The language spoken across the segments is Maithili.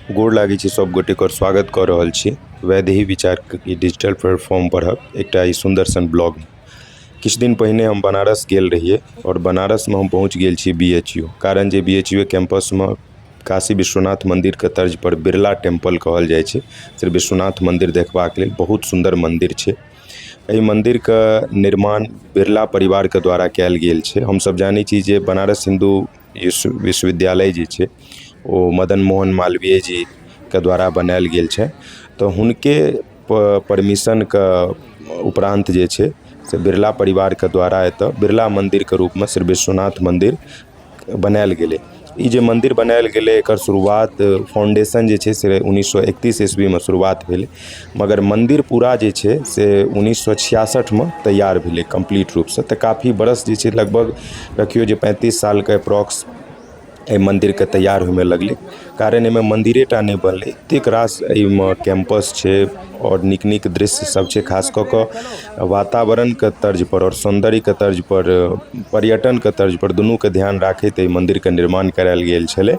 गोर लागै छी सब गोटेके आओर स्वागत कऽ रहल छी वैदेही विचारके ई डिजिटल प्लेटफॉर्म परहक एकटा ई सुन्दर सन ब्लॉग। किछु दिन पहिने हम बनारस गेल रहियै आओर बनारसमे हम पहुँच गेल छी बी एच यू, कारण जे बी एच यू कैम्पसमे काशी विश्वनाथ मन्दिरके तर्जपर बिरला टेम्पल कहल जाइ छै, श्री विश्वनाथ मन्दिर देखबाक लेल बहुत सुन्दर मन्दिर छै। एहि मन्दिरके निर्माण बिरला परिवारके द्वारा कयल गेल छै। हमसब जानै छी जे बनारस हिन्दू विश्वविद्यालय जे छै ओ मदन मोहन मालवीय जीके द्वारा बनायल गेल छै, तऽ हुनके परमिशनके उपरान्त जे छै से बिरला परिवारके द्वारा एतऽ बिरला मन्दिरके रूपमे श्री विश्वनाथ मन्दिर बनायल गेलै। ई जे मन्दिर बनायल गेलै एकर शुरुआत फाउंडेशन जे छै से 1931 ईस्वीमे शुरुआत भेलै, मगर मन्दिर पूरा जे छै से 1966मे तैयार भेलै कम्प्लीट रूपसँ। तऽ काफी बरस जे छै लगभग रखियौ जे 35 सालके अप्रॉक्स एहि मन्दिरके तैयार होइमे लगलै। कारण एहिमे मन्दिरे टा नहि बनलै, एतेक रास एहिमे कैम्पस छै आओर नीक नीक दृश्य सब छै। खास कऽ कऽ वातावरणके तर्जपर आओर सौन्दर्यके तर्जपर, पर्यटनके तर्जपर दुनूके ध्यान राखैत एहि मन्दिरके निर्माण करायल गेल छलै।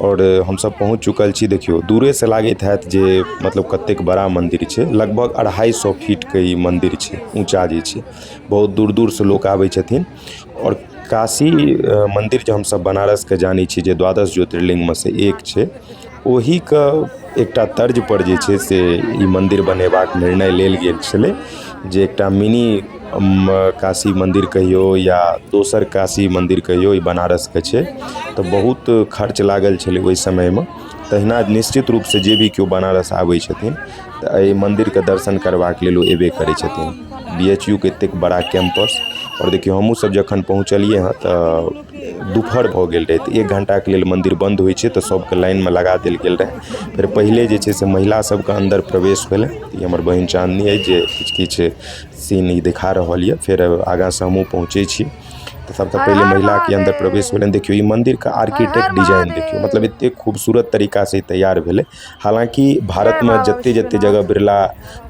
आओर हमसब पहुँच चुकल छी। देखियौ दूरेसँ लागैत हैत जे मतलब कतेक बड़ा मन्दिर छै। लगभग 250 फीटके ई मन्दिर छै, ऊँचा जे छै। बहुत दूर दूरसँ लोक आबै छथिन। आओर काशी मन्दिर जे हमसब बनारसके जानै छी जे द्वादश ज्योतिर्लिङ्गमे सँ एक छै, ओहिके एकटा तर्जपर जे छै से ई मन्दिर बनेबाक निर्णय लेल गेल छलै, जे एकटा मिनी काशी मन्दिर कहियौ या दोसर काशी मन्दिर कहियौ, ई बनारसके छै। तऽ बहुत खर्च लागल छलै ओहि समयमे। तहिना निश्चित रूपसँ जे भी केओ बनारस आबै छथिन तऽ एहि मन्दिरके दर्शन करबाक लेल ओ अयबे करै छथिन। बी एच यू के एतेक बड़ा कैम्पस। आओर देखियौ हमहूँ सब जखन पहुँचलियै हँ तऽ दुपहर भऽ गेल रहै, तऽ 1 घण्टाके लेल मन्दिर बन्द होइ छै, तऽ सबके लाइनमे लगा देल गेल रहै। फेर पहिले जे छै से महिला सबके अन्दर प्रवेश भेलै। ई हमर बहिन चाँदनी अछि जे किछु किछु सीन ई देखा रहल यऽ। फेर आगाँसँ हमहूँ पहुँचै छी तऽ सबसँ हर पहिले हर महिलाके अन्दर प्रवेश महादेव, भेलनि। देखियौ ई मन्दिरके हर आर्किटेक्ट हर डिजाइन देखियौ, मतलब महादेव। एतेक खूबसूरत तरीकासँ ई तैयार भेलै। हालाँकि जय भारतमे बाबा जते जते जगह विश्वनाथ। बिरला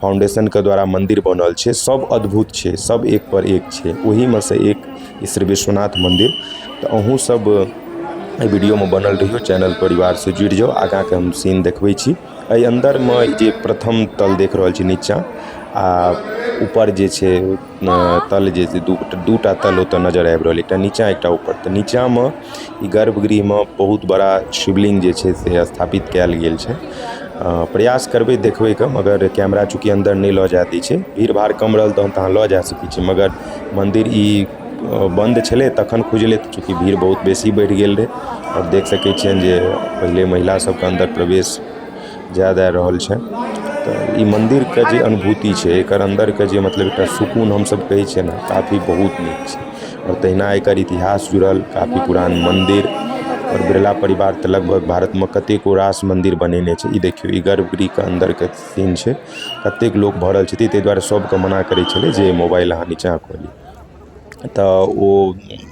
फाउंडेशनके द्वारा मन्दिर बनल छै सब अद्भुत छै, सब एक पर एक छै। ओहिमे सँ एक ई श्री विश्वनाथ मन्दिर। तऽ अहूँ सब एहि वीडियोमे बनल रहियौ, चैनल परिवारसँ जुड़ि जाउ। आगाँके हम सीन देखबै छी। एहि अन्दरमे जे प्रथम तल देख रहल छी नीचाँ आ ऊपर जे छै तल जे छै दूटा तल ओतऽ नजर आबि रहल, एकटा नीचाँ एकटा ऊपर। तऽ नीचाँमे ई गर्भगृहमे बहुत बड़ा शिवलिंग जे छै से स्थापित कयल गेल छै। प्रयास करबै देखबैके, मगर कैमरा चूँकि अन्दर नहि लऽ जाय दै छै, भीड़ भाड़ कम रहल तहन तऽ अहाँ लऽ जा सकै छी, मगर मन्दिर ई बन्द छलै तखन खुजलै, तऽ चूँकि भीड़ बहुत बेसी बढ़ि गेल रहै। आओर देख सकै छियनि जे पहिले महिला सबके अन्दर प्रवेश जाय दए रहल छै। तऽ ई मन्दिरके जे अनुभूति छै, एकर अन्दरके जे मतलब एकटा सुकून हमसब कहै छियै ने, काफी बहुत नीक छै। आओर तहिना एकर इतिहास जुड़ल काफी पुरान मन्दिर। आओर बिरला परिवार तऽ लगभग भारतमे कतेको रास मन्दिर बनेने छै। ई देखियौ ई गर्भगृहके अन्दरके सीन छै, कतेक लोक भरल छथिन, ताहि दुआरे सबके मना करै छलै जे मोबाइल अहाँ नीचाँ कऽ लिअ। तऽ ओ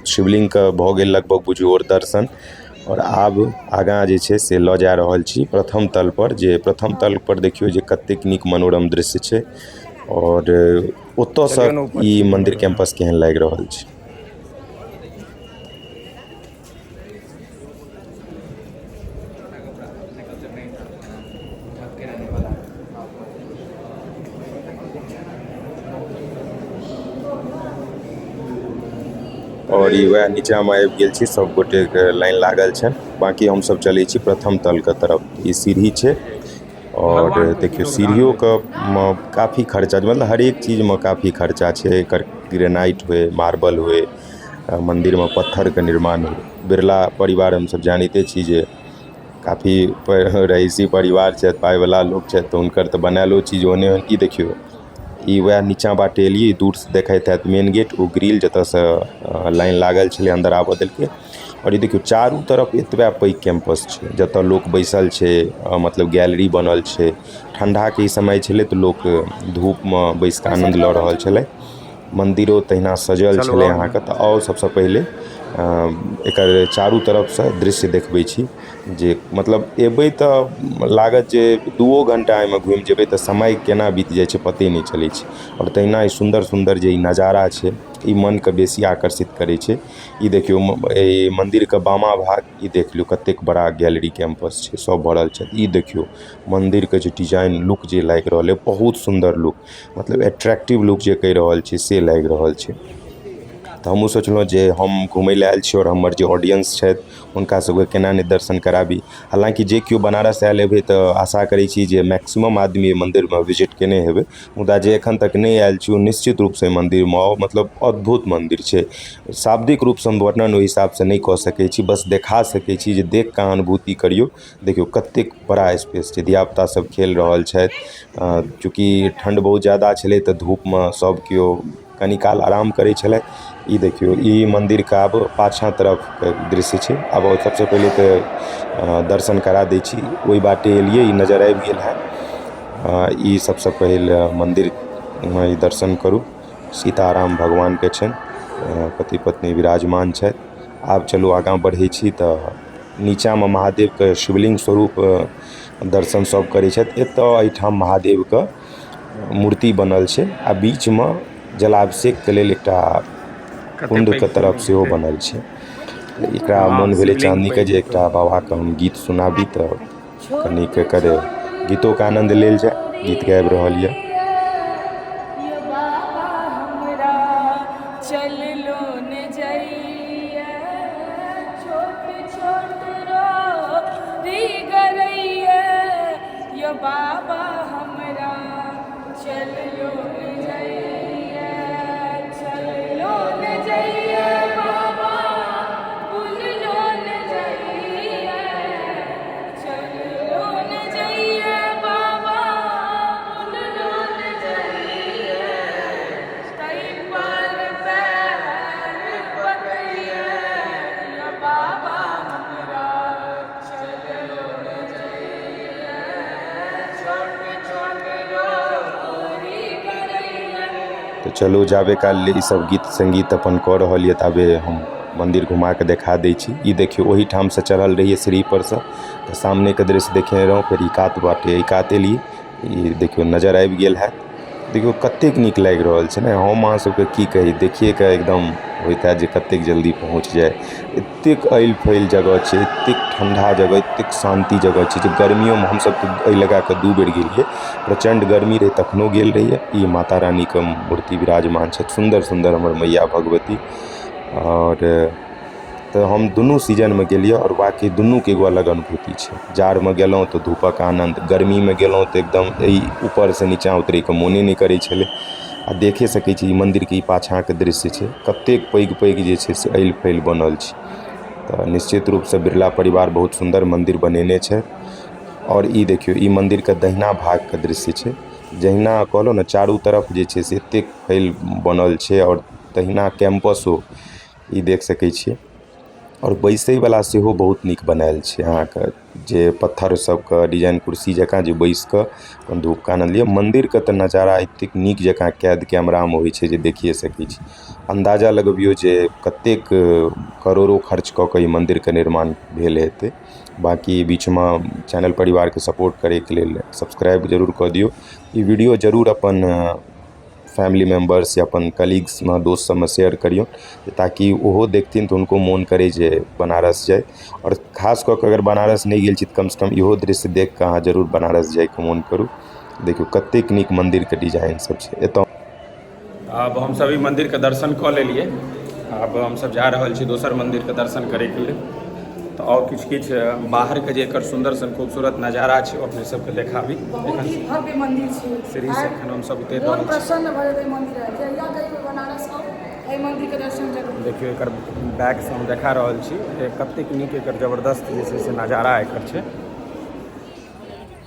शिवलिङ्गके भऽ गेल लगभग बुझियौ आओर दर्शन। आओर आब आगाँ जे छै से लऽ जा रहल छी प्रथम तलपर, जे प्रथम तलपर देखियौ जे कतेक नीक मनोरम दृश्य छै। आओर ओतऽसँ चलियौ ने ऊपर ई चलियौ मन्दिर ने। कैम्पस केहन लागि रहल छै। और ई वएह नीचा मे आबि गेल छी, सब गोटे के लाइन लागल छै। बाकी हम सब चलै छी प्रथम तल के तरफ। ई सीढ़ी छै और भगवान के देखियौ लोग दान सीढ़ियो दै के मे काफी खर्चा, मतलब हरेक चीज मे काफी खर्चा छै। एकर ग्रेनाइट हुए, मार्बल हुए, मंदिर मे पत्थर के निर्माण हुए। बिरला परिवार हम सब जानिते छी जे काफी रईसी परिवार छथि, पाय वाला लोग छथि, तऽ हुनकर तऽ बनायलो चीज ओहने ओहन। ई देखियौ ई वएह नीचा बाटे एलियै, दूर से देखैत हैत मेन गेट, ओ ग्रिल जतऽ से लाइन लागल छलै अन्दर आबऽ देलकै। आओर ई देखियौ चारू तरफ एतबे पैघ कैम्पस छै जतऽ लोक बैसल छै, मतलब गैलरी बनल छै। ठंडा के ई समय छलै तऽ लोक धूप मे बैस के आनंद लऽ रहल छलै। मंदिरो तहिना सजल चलू छलै आउ ने। अहाँके। तऽ आउ सबसँ पहिले एकर चारू तरफसँ दृश्य देखबै छी जे मतलब एबै तऽ लागत जे दूओ घण्टा एहिमे घुमि जेबै तऽ समय केना बीत जाइ छै पते नहि चलै छै आओर तहिना ई सुन्दर सुन्दर जे ई नजारा छै ई मनके बेसी आकर्षित करै छै। ई देखियौ, ई मन्दिरके बामा भाग ई देख लियौ, कतेक बड़ा गैलरी कैंपस छै, सब भरल छै। ई देखियौ, मन्दिरके जे डिजाइन लुक जे लागि रहल अइ, बहुत सुन्दर लुक, मतलब एट्रैक्टिव लुक जे कहि रहल छै से लागि रहल छै। तऽ हमहूँ सोचलहुँ जे हम घूमय लए आयल छी आओर हमर जे ऑडियंस छथि हुनका सबके केना नहि दर्शन कराबी। हालाँकि जे केओ बनारस आयल हेबै तऽ आशा करै छी जे मैक्सिमम आदमी एहि मन्दिरमे विजिट कयने हेबै, मुदा जे एखन तक नहि आयल छी ओ निश्चित रूपसँ एहि मन्दिरमे आउ। मतलब अद्भुत मन्दिर छै। शाब्दिक रूपसँ हम वर्णन ओहि हिसाबसँ नहि कऽ सकै छी, बस देखा सकै छी जे देख कऽ अहाँ अनुभूति करियौ। देखियौ कतेक बड़ा स्पेस छै, धियापुता सब खेल रहल छथि। चूँकि ठण्ड बहुत ज्यादा छलै तऽ धूपमे सब केओ कनी काल आराम करै छलथि। ई देखियौ, ई मन्दिरके आब पाछाँ तरफके दृश्य छै। आब सबसँ पहिले तऽ दर्शन करा दै छी। ओहि बाटे एलियै, ई नजर आबि गेल हैत। ई सबसँ पहिल मन्दिरमे ई दर्शन करू। सीताराम भगवानके छनि, पति पत्नी विराजमान छथि। आब चलू आगाँ बढ़ै छी तऽ नीचाँमे महादेवके शिवलिंग स्वरूप दर्शन सब करै छथि। एतऽ एहिठाम महादेवके मूर्ति बनल छै आ बीचमे जलाभिषेकके लेल एकटा कुण्डके तरफ सेहो बनल छै। एकरा मोन भेलै चाँदनीके जे एकटा बाबाके हम गीत सुनाबी, तऽ कनिक एकर गीतोके आनन्द लेल जाय। गीत गाबि रहल यऽ। बाबा हमरा चललो ने जाइए, चललो ने जाइए बाबा, बुललो ने जाइए, चललो ने जाइए बाबा, बुललो ने जाइए, तै पर पैर पकड़िए बाबा हमरा चललो ने जाइए, छोट छोट रोरी करैया। तऽ चलू, जाबे काल ईसब गीत सङ्गीत अपन कऽ रहल यऽ ताबे हम मन्दिर घुमा कऽ देखा दै छी। ई देखियौ, ओहिठामसँ चढ़ल रहियै सीढ़ी परसँ तऽ सामनेके दृश्य देखेने रहौं। फेर ई कात बाटे ई कात एलियै। ई देखियौ, नजर आबि गेल हैत। देखियौ कतेक नीक लागि रहल छै ने। हम अहाँ सबके की कही, देखिए कऽ एकदम होइत हैत जे कतेक जल्दी पहुँच जाइ। एतेक ऐल फैल जगह छै, एतेक ठण्डा जगह, एतेक शान्ति जगह छै जे गर्मियोमे हमसब तऽ एहि लगा कऽ 2 बेर गेलियै। प्रचण्ड गर्मी रहै तखनो गेल रहियै। ई माता रानीके मूर्ति विराजमान छथि, सुन्दर सुन्दर हमर मैया भगवती। आओर तऽ हम दुनू सीजनमे गेलियै आओर बाँकी दुनूके एगो अलग अनुभूति छै। जाड़मे गेलहुँ तऽ धूपक आनन्द, गर्मीमे गेलहुँ तऽ एकदम एहि ऊपरसँ नीचाँ उतरैके मोने नहि करै छलै। आ देखे सकै छी, ई मन्दिरके ई पाछाँके दृश्य छै। कतेक पैघ पैघ जे छै से ऐल फैल बनल छै। तऽ निश्चित रूपसँ बिरला परिवार बहुत सुन्दर मन्दिर बनेने छै। आओर ई देखियौ, ई मन्दिरके दहिना भागके दृश्य छै। जहिना कहलहुँ ने, चारू तरफ जे छै से एतेक फैल बनल छै आओर तहिना कैम्पसो ई देख सकै छियै। आओर बैसैवला सेहो बहुत नीक बनायल छै अहाँके, जे पत्थर सबके डिजाइन कुर्सी जकाँ जे बैस कऽ अपन धूपके आनन्द लिअ। मन्दिरके तऽ नजारा एतेक नीक जकाँ कैद कैमरामे होइ छै जे देखिए सकै छी। अन्दाजा लगबियौ जे कतेक करोड़ो खर्च कऽ कऽ ई मन्दिरके निर्माण भेल हेतै। बाँकी बीचमे चैनल परिवारके सपोर्ट करैके लेल सब्सक्राइब जरूर कऽ दियौ। ई वीडियो जरूर अपन फैमिली मेम्बर्स या अपन कलीग्समे, दोस्त सबमे शेयर करियौ, ताकि ओहो देखथिन तऽ हुनको मोन करै जे बनारस जाइ। आओर खास कऽ कऽ अगर बनारस नहि गेल छी तऽ कमसँ कम इहो दृश्य देख कऽ अहाँ जरूर बनारस जाइके मोन करू। देखियौ कतेक नीक मन्दिरके डिजाइन सब छै एतऽ। आब हमसभ ई मन्दिरके दर्शन कऽ लेलियै। आब हमसभ जा रहल छी दोसर मन्दिरके दर्शन करैके लेल। तऽ आओर किछु किछु बाहरके जे एकर सुन्दर सन खूबसूरत नजारा छै, ओ अपने सबके देखाबी। बहुत ही भव्य मंदिर छै। सीढ़ीसँ एखन हमसभ उतरि मोन रहल छी। प्रसन्न भऽ जेतै मंदिर आबि। जहिया कहियो बनारस आउ, एहि मंदिर के दर्शन जरूर। देखियौ, एकर बैकसँ हम देखा रहल छी जे कतेक नीक एकर जबरदस्त जे छै से नजारा एकर छै।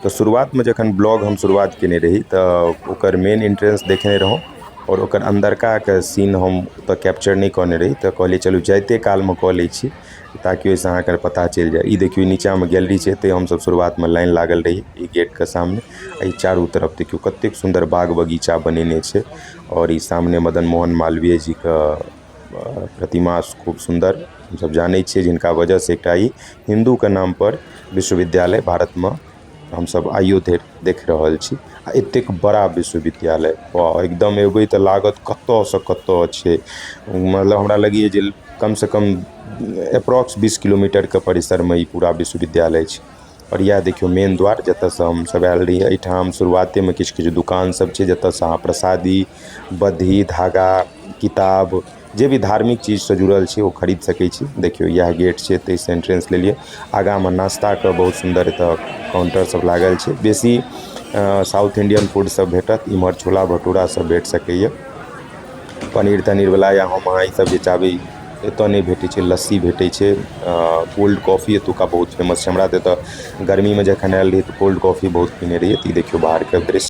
तऽ शुरुआतमे जखन ब्लॉग हम शुरुआत कयने रही तऽ ओकर मेन एंट्रेंस देखने रहौँ आओर ओकर अन्दरकाके सीन हम ओतऽ कैप्चर नहि कयने रही। तऽ कहलियै, चलू जाइते कालमे कऽ लै छी, ताकि ओहिसँ अहाँके पता चलि जाय। ई देखियौ, नीचाँमे गैलरी छै। एतै हमसभ शुरुआतमे लाइन लागल रही ई गेटके सामने। एहि चारू तरफ देखियौ, कतेक सुन्दर बाग बगीचा बनेने छै। आओर ई सामने मदन मोहन मालवीय जीके प्रतिमा खूब सुन्दर। हमसब जानै छियै जिनका वजहसँ एकटा ई हिन्दूके नाम पर विश्वविद्यालय भारतमे हमसब आइयो धरि देख रहल छी आ एतेक बड़ा विश्वविद्यालय वाह एकदम एबै तऽ लागत कतऽसँ कतऽ छै मतलब हमरा लगैए जे कमसँ कम एप्रोक्स 20 किलोमीटरके परिसरमे ई पूरा विश्वविद्यालय छै। आओर इएह देखियौ मेन द्वार जतऽसँ हमसब आयल रहियै। एहिठाम शुरुआतेमे किछु किछु दुकान सब छै जतऽसँ अहाँ प्रसादी, बद्धी, धागा, किताब जे भी धार्मिक चीजसँ जुड़ल छै ओ खरीद सकै छी। देखियौ इएह गेट छै, एतहिसँ एंट्रेंस लेलियै। आगाँमे नाश्ताके बहुत सुन्दर एतऽ काउंटर सब लागल छै। बेसी साउथ इंडियन फूड सब भेटत। इम्हर छोला भटूरा सब भेट सकैए। पनीर तनीर वला या हम अहाँ ई सब जे चाहबै एतऽ नहि भेटै छै। लस्सी भेटै छै, कोल्ड कॉफी एतुका बहुत फेमस छै। हमरा तऽ एतऽ गर्मीमे जखन आयल रहियै तऽ कोल्ड कॉफी बहुत पीने रहियै। तऽ ई देखियौ बाहरके दृश्य।